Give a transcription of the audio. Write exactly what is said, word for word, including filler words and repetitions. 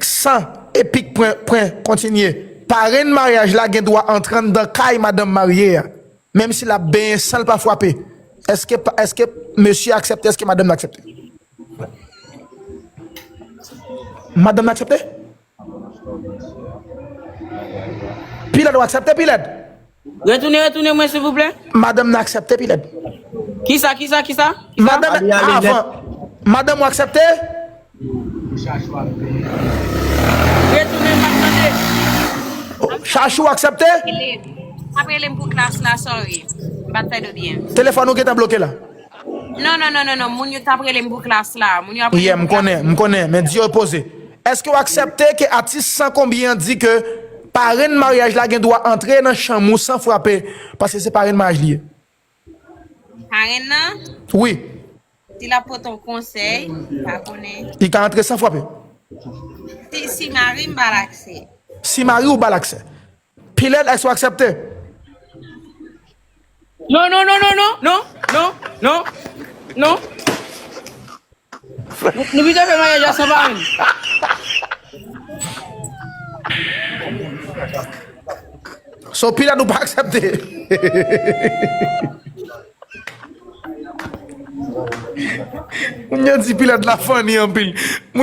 san epik pwen, pwen, kontinye. Parenn maryaj la gen dwa antre anndan kay madanm marye a, menm si l ap benyen san l pa frape. Èske, èske mesye aksepte, èske madanm nan aksepte? Madanm nan aksepte? Pilèd, ou aksepte, Pilèd? Retounen, retounen mwen, silvouplè. Madanm nan aksepte, Pilèd. Kisa, kisa, kisa? Kisa? Madanm, avan. Madanm, ou aksepte? Retounen, m ap tande. Chachou, ou aksepte? Ap rele m pou klas la, sorry. M pa t tande w byen. Telefòn ou gentan bloke la. Non, non, non, non, non. Moun yo t ap rele m pou klas la. Moun yo ap rele m pou klas la. Yeah, m konnen, m konnen. Men di yo poze. Èske w aksepte ke atis san konbyen an di ke parenn maryaj la gen dwa antre nan chanm ou san frape, paske se parenn maryaj li ye? Parenn nan? Wi. Si l ap pote yon konsèy, pa konnen. Li ka antre san frape. Si, si mari m ba l aksè. Si mari w ba l aksè. Pilèd, èske w aksepte? Non, non, non, non, non, non, non, non, non. Nou, nou pito fè maryaj la san parenn. So, Pilèd, ou pa aksepte? Moun yo di Pilèd la funny anpil. Moun